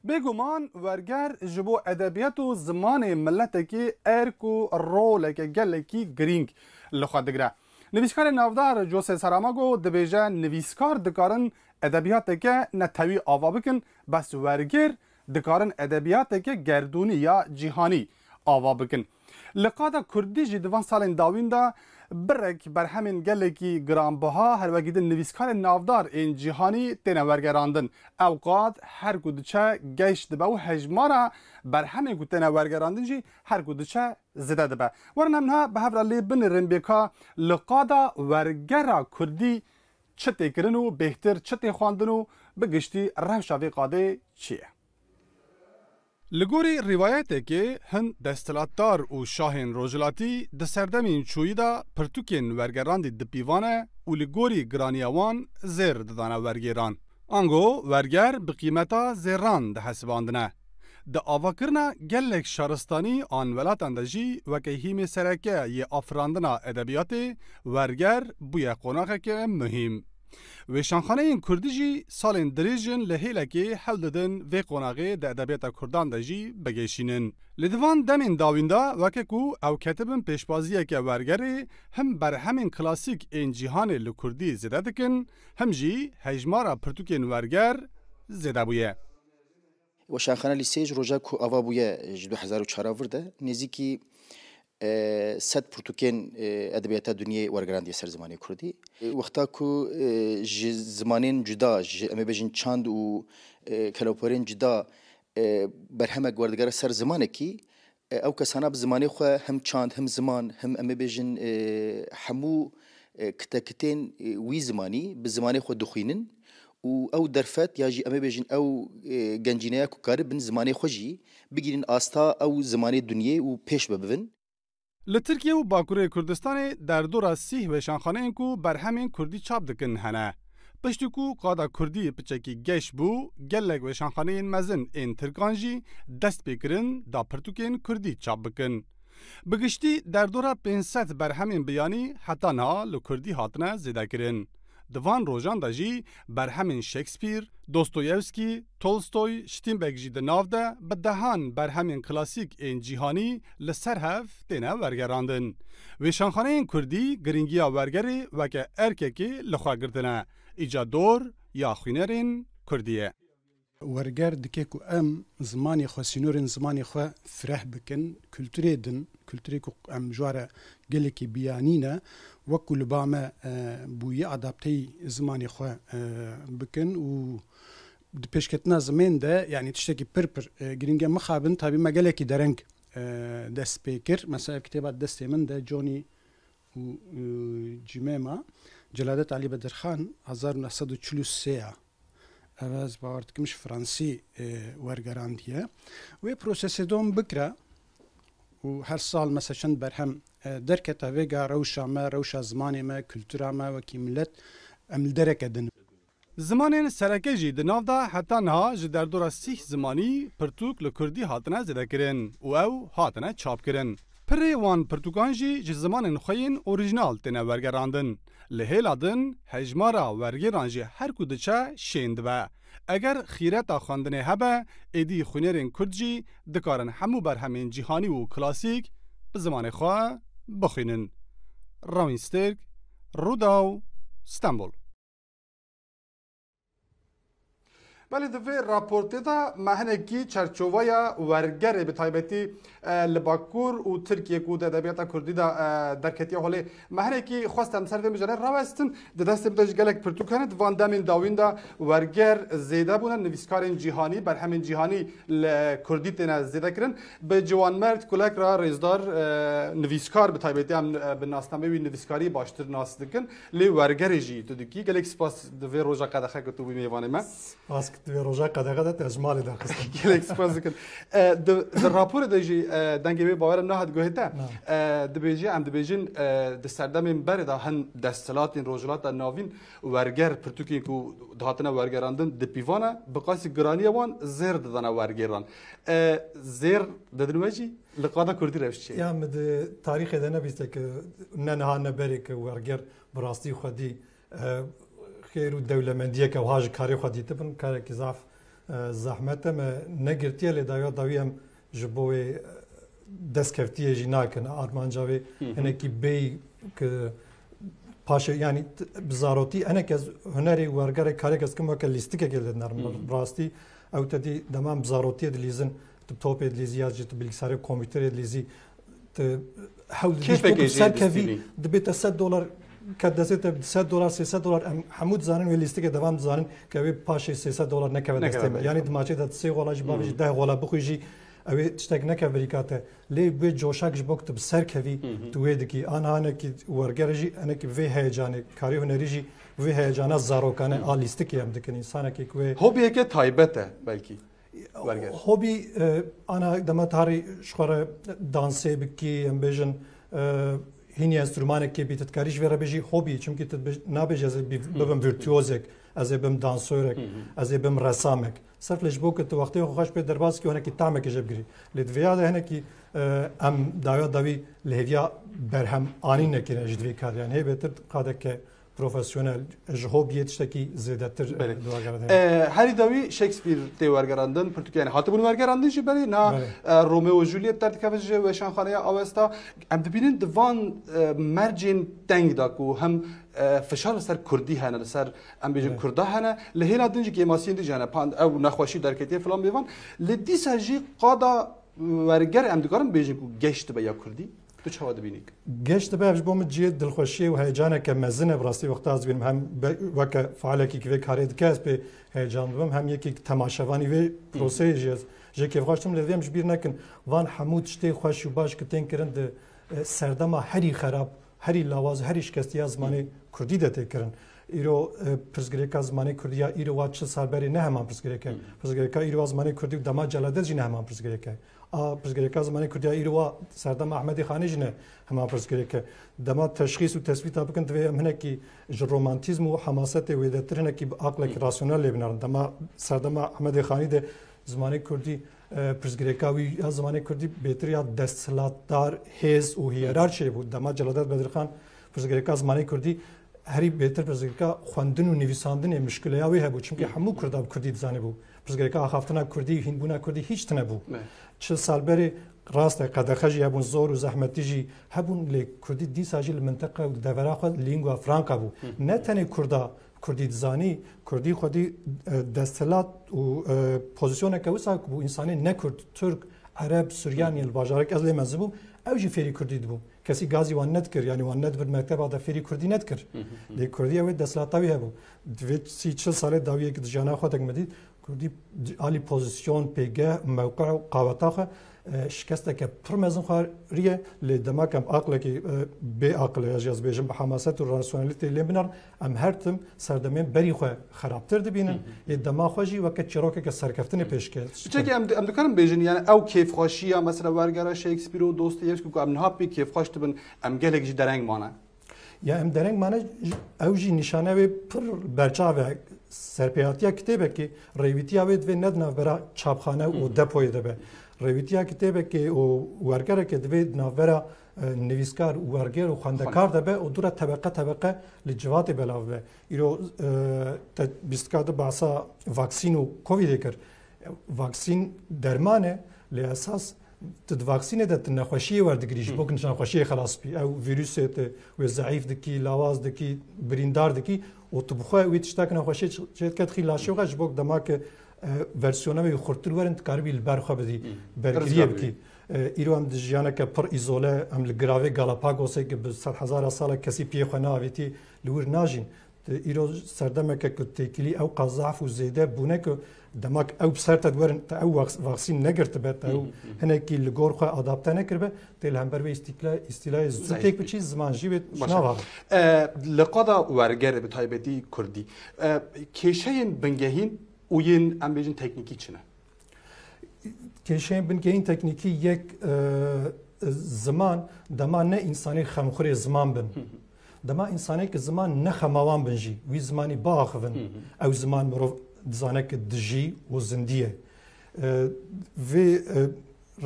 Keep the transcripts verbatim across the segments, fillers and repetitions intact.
Bêguman werger ji bo edebiyat û zimanê miletekî erk û roleke gelekî girîng li xwe digire. Nivîskarê navdar Jose Saramago dibêje, nivîskar dikarin edebiyateke netewî ava bikin, bes wergêr dikarin edebiyateke gerdûnî ya cîhanî ava bikin. Li qada kurdî jî di van salên dawîn de birek berhemên gelekî giranbiha, her wekî din nivîskarên navdar ên cîhanî têne wergerandin. Ew qad her ku diçe geş dibe û hejmara berhemên ku têne wergerandin jî her ku diçe zêde dibe. Werin em niha bi hev re lê binêrin bê ka li qada wergera kurdî çi tê kirin û bêhtir çi tê xwendin û bi giştî rewşa vê qadê çi ye? Li gorî rîwayetekê, hin desthilatdar û şahên rojhilatî di serdemên çûyî de pirtûkên wergerandî dipîvane û li gorî giraniya wan zêr didane wergêran. Ango werger bi qîmeta zêran dihesibandine. Di avakirina gelek şaristanî an welatan de jî weke hîmê sereke yê afirandina edebiyatê, werger bûye qonaxeke muhîm. Wêşanxaneyên kurdî jî salên dirêj in li hêlekê hewl didin vê qonaxê di edebiyata kurdan de jî bigêşînin. Li di van demên dawîn de weke ku ew ketibin pêşbaziyeke wergerê, him berhemên klasîk ên cîhanê li kurdî zêde dikin, him jî hejmara pirtûkên werger zêde bûye. Weşanxane Lîseyê ji roja ku ava bûye ji du hezar û çar a vir de nêzîkî, e, sed pirtûkên, e, edebiyata dinyê wergerandiye ser zimanê kurdî. E, wexta ku, e, ji zimanên cuda, ji, em ê bêjin çand û, e, keloperên cuda, e, berhemek werdigere ser zimanekî, e, ew kesana bi zimanê xwe him çand, him ziman, him em ê bêjin, e, hemû, e, kitekitên, e, wî zimanî bi zimanê xwe dixwînin û ew derfet ya jî em ê bêjin ew, e, gencîneya ku karibin zimanê xwe jî bigihînin asta ew zimanê dinyê û pêş ve bibin. Li Tirkiye û Bakurê Kurdistanê derdora sîh weşanxaneyên ku berhemên kurdî çap dikin hene. Piştî ku qada kurdî piçekî geş bû, gelek weşanxaneyên mezin ên tirkan jî dest pê kirin da pirtûkên kurdî çap bikin. Bi giştî derdora pênc sed berhemên biyanî heta niha li kurdî hatine zêdekirin. Di van rojan de jî berhemên Shakespeare, Dostoyevskî, Tolstoy, Steinbeck jî di nav de bi dehan berhemên klasîk ên cîhanî li ser hev têne wergerandin. Wêşanxaneyên kurdî girîngiya wergerê weke erkekê li xwe girtine. Îca dor ya xwînerên kurdî ye. Werger dike ku em zimanê xwe, sînorên zimanê xwe fireh bikin, kulturê din, kulturê ku em ji wa re gelekî biyanî ne, wek ku li ba me, e, bûyî adapteyî zimanê xwe, e, bikin û di pêşketina zimên de, yanî tiştekî pir pir, e, girîng e. Mixabin tabî me gelekî dereng, e, dest pê kir. Mesela ev kitêba di destê min de Johnny û, e, Cimêma, Celadet Alî Bedirxan, hezar û neh sed û çil û sê ya. Ev ez bawer dikim ji Fransî, e, wergerandiye. Wê prosesê dom bikira û her sal mesela çend berhem, e, derketa vêga rewşa me, rewşa zimanê me, kultura me wekî milet em li dereke din. Zimanên sereke jî di nav de heta niha ji derdora sîh zimanî pirtûk li kurdî hatine zêdekirin û ew hatine çapkirin. Pirê wan pirtûkan jî ji zimanên xwe yên orîjinal têne wergerandin. Li hêla din hejmara wergêran jî her ku diçe şên dibe. Eger xîreta xwendinê hebe, êdî xwînerên kurd jî dikarin hemû berhemên cîhanî û klasîk bi zimanê xwe bixwînin. Rawîn Stêrk, Rûdaw, Stenbol. Belê di vê raportê de me hinekî çerçoveya wergerê bi taybetî, e, li Bakur û Tirkiye ku di edebiyata kurdî de, e, derketiye holê, me hinekî xwest em ser vê mijarê rawestin. Di destê min de jî gelek pirtûk hene. Di van demên dawîn de werger zêde bûne, nivîskarên cîhanî, berhemên cîhanî li kurdî têne zêde kirin. Bi Ciwanmerd Kulek re rêzdar, e, nivîskar bi taybetî em, e, bi nasnameyê wî nivîskarî baştir nas dikin. Lê wergerê jî tu dikî. Gelek spas di vê roja qedexe ku tu bûyî mêvanê me. Spas ku tu vê roja qedexe de te ji malê daxistin. Gelek spas dikim. E, di, di raporê de jî, e, dengê wê bawerim nehat guhê te. Na. E, dibêje, em dibêjin, e, di serdemên berê de hin desthilatên Rojhilata Navîn werger, pirtûkên ku dihatine wergerandin dipîvane, bi qasî giraniya wan zêr didane wergêran. E, zêr didin we jî? Li qada kurdî rewş çi ye? Ya min di tarîxê de nebîste ku ne niha ne berê ku werger bi rastî xwedî, e, xêr û dewlemendiyeke wiha ji karê xwe dîtibin, karekî zaf E, zehmete me negirtiye, lê dawiya dawî em ji bo wê, e, destkeftiyê jî nakin. Armanca wê Hı hı. hinekî bêyî ki paşê, yanî t-, bi zarotî, hinek ez hunerê wergerê karê kes kim weke lîstikekê li nerim. Hı hı. Rastî ew te dî dema em bi zarotiyê dilîzin, tu topê dilîzî ya jî tu bilgisayarê, kompûterê dilîzî, tu hewl didî ji bo Kêfekê ku jê ser kevî distînî. Dibê te sed dolar ke destê te, sed dolar, sê sed dolar, em hemû dizanin wê lîstikê devam dizanin ke wê paşê sê sed dolar nekeve Nekeve destê min. Yanî destê min. Di maçê de tu sê gola jî bavê Hı. jî deh gola bixwî jî ew ê tiştek nekeve birîka te. Lê wê coşak ji bo ku tu bi ser kevî Hı hı. tu wê dikî. An hanekî wergere jî, hinekî vê heyecanê, karê hunerî jî vê heyecana zarokane Hı. a lîstikê em dikin. Însanekî ku wê Hobiyeke taybet e belkî. Werger. Hobî, e, ana dema tarî ji xwe re dansê bikî, em bêjin, e, hînî enstrûmanekê bî, tu dikarî ji vê re bêjî hobî, çimkî tu dibêj-, nabêjî ez ê bî-, Hı. bibim virtuozek, ez ê bim dansorek, Hı hı. ez ê bim resamek. Sirf lê ji bo ku tu wextê xwe xweş pê derbas kî, hinekî tamekê jê bigirî. Lê di vêya de hinekî, e, em dawiya dawî li hêviya berhem anînekê ne ji di vê karê. Yanî hê bêtir qadeke profesyonel, ji hobiyê tiştekî zêdetir Belê. di wergera de. E, herî dawî Shakespeare tê wergerandin, pirtûk, yanî hatibûn wergerandin jî berê, na, Belê. e, Romeo û Juliet derdikeve ji Weşanxaneya Awesta. Em dibînin di van, e, mercên teng de ku hem, e, fişar li ser kurdî hene, li ser, em bêjin, Belê. kurda hene, li hêla din jî kêmasiyên din jî hene. Pan-, ew nexweşî derketiye filan bêvan. Li dîsa jî qada werger em dikarin bêjin ku geş dibe ya kurdî. Tu çawa dibînî? Geş dibe, ev ji bo min cihê dilxweşiyê û heyecaneke mezin e. Bi rastî wexta ez dibînim hem be-, weke faalekî ki vê karê dike ez pê heyecan dibim, hem yekî temaşevanî vê Hı. proseyê jî ez jê kêfxweş dibim. Lê divê em ji bîr nekin, van hemû tiştê xweş û baş ki tên kirin di, e, serdema herî xerab, herî lawaz, herî şikestiya zimanê Hı. kurdî de tê kirin. Îro, e, pirsgirêka zimanê kurdî ya îro wa çil sal berê ne heman pirsgirêk e. Hı. Pirsgirêka îro wa zimanê kurdî û dema celadet jî ne heman pirsgirêk e. A pirsgirêka zimanê kurdî ya îro wa serdema Ehmedê Xanî jî ne heman pirsgirêk e. Dema teşxîs û tesbîta bikin, divê em hinekî ji romantîzm û hemasetê wêdetir hinekî bi aqlekî Hı. rasyonel lê binerin. Dema serdema Ehmedê Xanî de zimanê kurdî, e, pirsgirêka wî ya zimanê kurdî bêtir ya desthilatdar, hêz û hiyerarşiyê bû. Dema Celadet Bedirxan pirsgirêka zimanê kurdî herî bêtir pirsgirêka xwendin û nivîsandinê, mişkileya wê hebû. Çimkî Hı. hemû kurda bi kurdî dizanî bû. Pirsgirêka axaftina kurdî, hînbûna kurdî hîç tine bû. Ne. Çil sal berê rast e, qedexe jî hebûn, zor û zehmetî jî hebûn, lê kurdî dîsa jî li minteqa û devera xwe lingua franca bû. Hı. Ne tenê kurda kurdî dizanî, kurdî xwedî, e, desthilat û, e, pozîsyoneke wisa ku bû, însanê ne kurd, tirk, ereb, suryan Hı. yên li bajarek ez lê mezin bûm, ew jî fêrî kurdî dibû. Kesî gazî wan nedikir, yanî wan nedibir mekteba de fêrî kurdî nedikir. Hı hı hı. Lê kurdî ew ê desthilatawî hebû. Di vê sî çil salê dawiyê ki di jiyana xwe de mezin, kurdî alî pozîsyon, pêgeh, mewqe û qaweta xwe, e, şikesteke pir mezin xwariye. Lê dema ku em aqlekî, e, bê aqil e, ez jî ez bêjim, bi hemaset û rasyonelîtê lê binerin, em her tim serdemên berî xwe xerabtir dibînin. Hı hı. Ê dema xwe jî weke çîrokeke serkeftinê pêşkêş dikin. Çekî em, em dikarin bêjin, yani ew kêfxweşiya mesela wergera Shakespeare û Dostoyevsky ku em niha pê kêfxweş dibin, em gelek jî dereng mane. Ya em dereng mane, ew jî nîşane wê pir berçav e. Serpêhatiya kitêbekê, rêwîtiya wê divê ne di navbera çapxane û Hı hı. depoyê de be. Rêwîtiya kitêbekê û wergerekê divê di navbera, e, nivîskar û werger û xwendekar de be û dû re tebeqe tebeqe li civatê belav be. Îro, e, te bîstika di behsa vaksîn û Covidê kir. Vaksîn derman e, lê esas tu di vaksînê de tu nexweşiyê werdigirî, ji bo ku ji nexweşiyê xelas bî. Ew vîrusê tu wê zeîf dikî, lawaz dikî, birîndar dikî û tu bi xwe wî tiştek nexweşiyê çê dike dixî laşê xwe ji bo ku dema ku, e, versiyona wê xurtir werin, dikaribî li ber xwe bidî, Hı. bergiriyê Rizgar bikî. E, îro em di jiyaneke pir îzole, em li giravê Galapagosê ki bi sedhezara sala kesî piyê xwe neavêtî li wir najîn. Te îro serdemeke ku têkilî ew qas zaf û zêde bûne ku dema ku ew bi ser te diwerin, te ew vaks-, vaksîn negirtibe, te ew Hı hı hı. hinekî li gor xwe adapte nekiribe, tê li hember vê îstîkla-, îstîlayê zû Zayîf têk bî. biçî, ziman jî wê Baş. Ji nav e. E, li qada wergerê bi taybetî kurdî, e, kêşeyên bingehîn û yên, em bêjin, teknîkî çi ne? Kêşeyên bingehîn teknîkî yek, e, ziman, dema ne însanê xemxurê ziman bin. Hı hı. Dema însanê ki ziman ne xema wan bin jî, wî zimanî biaxivin. Hı hı. Ew ziman mirov dizane ki dijî û zindî ye. E, vê, e,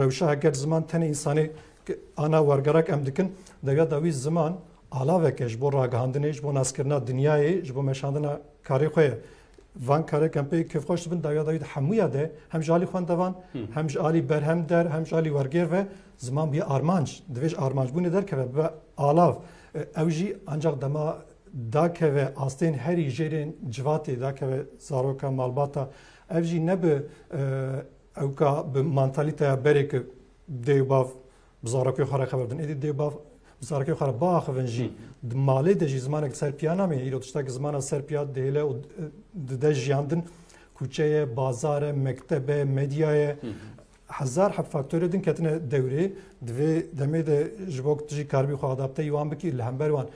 rewşa heger ziman tenê însanê ki ana wergerak em dikin, dewiya da wî ziman alaveke ji bo ragihandinê, ji bo naskirina dinyayê, ji bo meşandina karê xwe ye. Van karek em pê kêfxweş dibin dawiya dawî di hemûya de, hem ji alî xwendevan, hem ji alî berhemdar, hem ji alî wergêr ve ziman bûye armanc. Divê ji armancbûnê derkeve, bibe alav. E, ew jî ancak dema dakeve astên herî jêrên civatê, dakeve zaroka, malbata, ev jî ne bi, e, ewka bi mantalîteya berê ke dê û bav bi zarokê xwe re xeber din. Êdî dê û bav bi zarokê xwe re biaxivin jî, di malê de jî zimanek li ser piya namîne. Îro tiştek zimana ser piya dihêle û, e, dide jiyan din. Kuçe ye, bazar e, mekteb e, medya ye. Hezar heb faktorê din ketine dewrê. Di vê demê de ji bo ku tu jî karibî xwe adapteyî wan bikî, li hember wan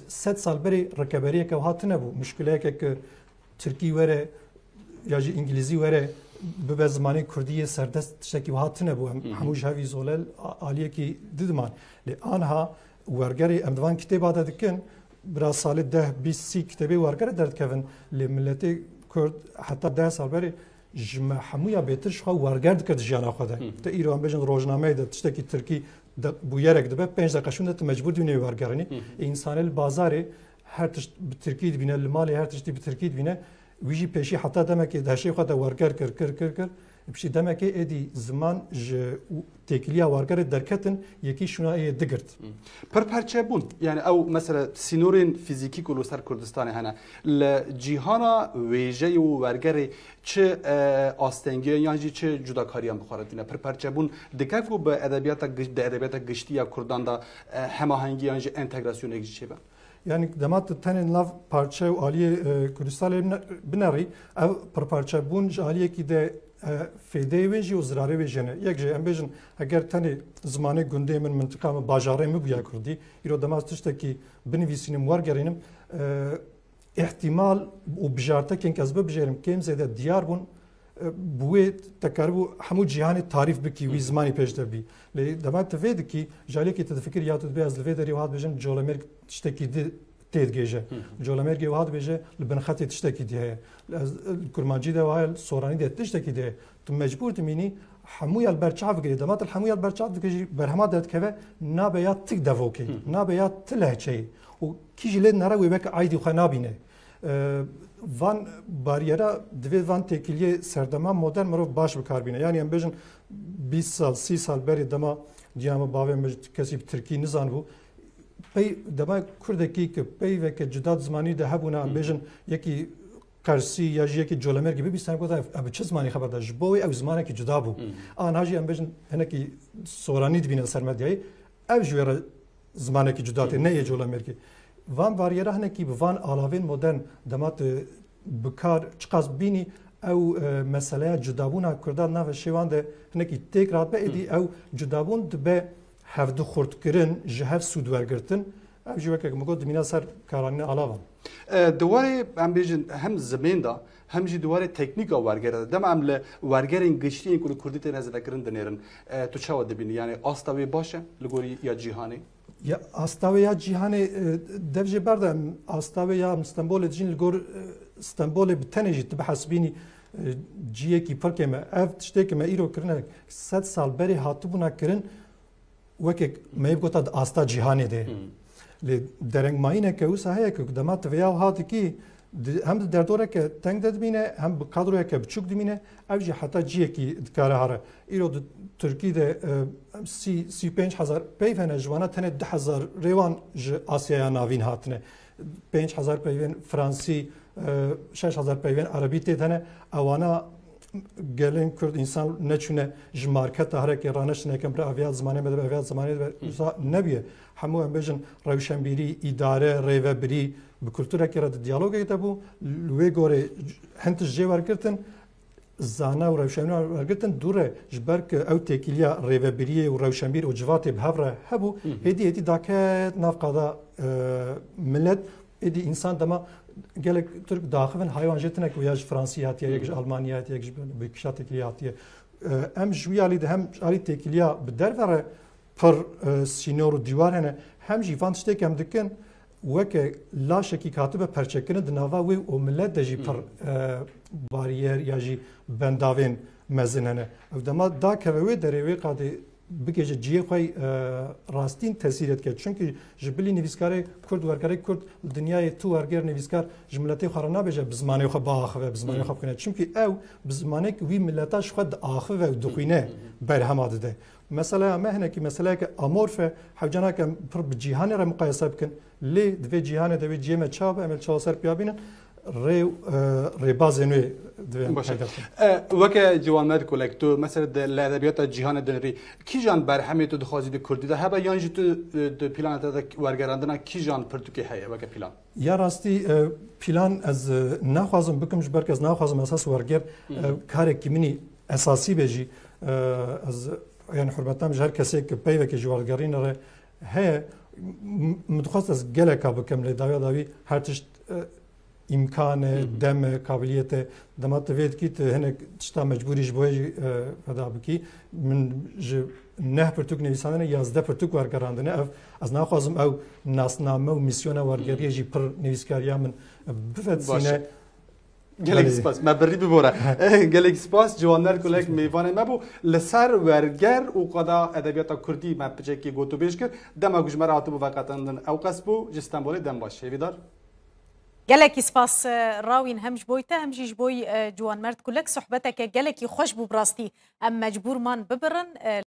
sed sal berê rikeberiyeke wiha tune bû. Muşkileyeke ku tirkî were ya jî îngilîzî were bibe zimanê kurdî yê serdest, tiştekî wiha tune bû. Em hemû ji hev îzole a-, aliyekî didiman. Lê anha wergerê em di van kitêba de dikin, bira salê deh, bîst, sî kitêbê wergerê derdikevin. Lê miletê kurd heta deh sal berê ji me hemûya bêtir ji xwe werger dikir di jiyana xwe de. Te îro em bêjin rojnameyê de tiştekî tirkî de bûyerek dibe, pênc deqe şûnde tu mecbûr dibînê wergerinî. Ê, însanê li bazarê her tişt bi tirkî dibîne, li malê her tiştî bi tirkî dibîne. Wî jî pêşî heta demekê di heşê xwe de werger kir, kir, kir, kir. Piştî demekê êdî ziman ji têkiliya wergerê derketin, yekî şûna ê digirt. Pirperçebûn, yani ew mesela sînorên fîzîkî ku li ser Kurdistanê hene, li cîhana wêjeyê û wergerê çi, e, astengiyên yan jî çi cudakariyan bi xwe re tîne? Pirperçebûn dike ku bi edebiyata giş-, di edebiyata giştî ya Kurdan de, e, hemahengî yan jî entegrasyonek jî çêbe? Yani dema tu tenê nav parçe û aliyê, e, Kurdistanê bine-, binerî, ev pirparçebûn ji aliyekî de, e, fêdeyê wê jî û zirarê wê jî hene. Yek jî em bêjin, eger tenê zimanê gundê min, mintiqa min, bajarê min bûya kurdî, îro dema ez tiştekî binivîsînim, wergerînim, e, îhtimal û bijartekên ez bibijêrim kêm zêde diyar bûn, e, bi wê te karibû hemû cîhanê tarîf bikî, wî zimanî pêş de bî. Lê dema tu vê dikî, ji aliyekî tu difikirî ya tu dibê ez li vê derê wiha dibêjim, colemêrg tiştekî di tê digêje. Colemêrgê wiha dibêje, li bin xetê tiştekî di heye. Ez, li kurmancî de wiha ye, li soranî de tiştekî di heye. Tu mecbûr dimînî hemûya li ber çav bigirî. Dema tu li hemûya li ber çav digirî, berhema derdikeve nabe ya ti devokê, nabe ya ti lehçeyê. Û kî jî lê dinere wê weke aîdî xwe nabîne. E, van bariyera divê van têkiliyê serdema modern mirov baş bi kar bîne. Yanî em bêjin bîst sal, sî sal berê dema diya me bavê min ji kesî bi tirkî nizanibû. Pey dema kurdekî ki peyveke cuda di zimanî de hebûna, em bêjin yekî qersî ya jî yekî colemêrgî bibîstine, gota ev, ev bi çi zimanî xeber da? Ji bo wê ew zimanekî cuda bû. Anha jî em bêjin hinekî soranî dibîne ser medyayê. Ev ji wê re zimanekî cuda tê, ne yê colemêrgî. Van bariyera hinekî bi van alavên modern dema tu bi kar çiqas bînî, ew, e, meseleya cudabûna Kurdan nava şêwan de hinekî têk radibe, êdî ew cudabûn dibe hevdu xurtkirin, ji hev sûd wergirtin. Ev jî weke min got dimîna ser karanîna alavan. E, di warê em bêjin hem zimên de, hem jî di warê teknîka wergerê de. Dema em li wergerên giştî yên ku li kurdî têne zêdekirin dinêrin, e, tu çawa dibînî? Yani asta wê baş e li gorî ya cîhanê? Ya asta wê ya cîhanê, e, dev jê berde em asta wê ya em Stenbolê dijîn li gor, e, Stenbolê bi tenê jî tu bihesibînî, e, ciyekî pir kêm e. Ev tiştê ke me îro kirine sed sal berê hatibûna kirin, weke me yê gota di asta cîhanê de. Lê derengmayîneke wisa heye ku dema tu vêya wiha dikî, di, hem di derdoreke teng de dimîne, hem bi kadroyeke biçûk dimîne, ev jî heta ciyekî dikare here. Îro di Tirkî de, e, sî, sî pênc hezar peyv hene, ji wana tenê du hezar rêwan ji Asyaya Navîn hatine. Pênc hezar peyvên Fransî, e, şeş hezar peyvên Erebî tê de hene. Ewana gelên Kurd însan neçûne ji marketa herekê raneştine kem bira ev ya zimanê me dibe, ev ya zimanê dibe. Wisa nebûye. Hemû em bêjin rewşenbîrî, îdare, rêvebirî bi kulturekê re di diyalogekê de bû. Li wê gorê hin tişt jê wergirtin, zana û rewşenbîran wergirtin dû re, ji ber ku ew têkiliya rêvebiriyê û rewşenbîr û civatê bi hev re hebû, hêdî hêdî daket nav qada, e, milet, êdî însan dema gelek Tirk daxivin, haywan jê tune ku ya ji Fransî hatiye, yek ji Almanya hatiye, yek ji bi kişa têkiliyê hatiye. E, em ji wî alî de hem ji alî têkiliya bi derve re pir, e, sînor û dîwar hene, hem jî van tiştê ke em dikin, weke laşekî ke hatibe perçekirin di nava wê û milet de jî pir, e, bariyer ya jî bendavên mezin hene. Ev dema dakeve wê derê, wê qadê bike ji cihê xwe, e, rastîn tesîrê dike. Çimkî ji bilî nivîskarê Kurd, wergerê Kurd li dinyayê tu werger nivîskar ji miletê xwe re nabêje bi zimanê xwe biaxive, bi zimanê xwe bixwîne. Çimkî ew bi zimanê ku wî mileta ji xwe diaxive û dixwîne berhema dide. Meseleya me hinekî meseleyeke amorf e, hewce nake em pir bi cîhanê re muqayese bikin. Lê di vê cîhanê de wê cihê me çawa be, em ê li çawa ser piya bînin? Rê, e, rêbazên wê divê em Baş e. peyda bikin. E, weke Ciwanmer Kolek, tu mesela de, li edebiyata cîhanê dinirî, kîjan berhemê tu dixwazî di kurdî de hebe, yan jî tu, e, di plana te de wergerandina kîjan pirtûkê heye weke plan? Ya rastî, e, plan ez, e, naxwazim bikim, ji ber ku ez naxwazim esas werger, e, karekî min î esasî be jî. E, ez, yani hurmetam ji her kesê ku peyvekê ji wergerînê re heye, m-, min dixwest ez geleka bikim, lê dawiya dawî her tişt, e, îmkan e, dem e, kabiliyet e. Dema tu vê dikî, tu hinek tişta mecbûrî ji bo wê jî, e, feda bikî. Min ji neh pirtûk nivîsandine, yazdeh pirtûk wergerandine. Ev, ez naxwazim ew nasname û mîsyona wergeriyê jî pir nivîskariya min bifetisîne. Baş e. Gelek Belê. spas. Me birî bibore. Gelek spas. Ciwanler Kulek mêvanê me bû. Li ser werger û qada edebiyata kurdî me piçekî gotûbêj kir. Dema ku ji me re hatibû veqetandin ew qas bû. Ji Stenbolê dem baş. Hêvîdar. Gelekî spas, e, Rawîn, hem ji boy te hem jî ji boy, e, Ciwanmerd Kulek. Sohbeteke gelekî xweş bû bi rastî. Em mecbûr man bibirin. E,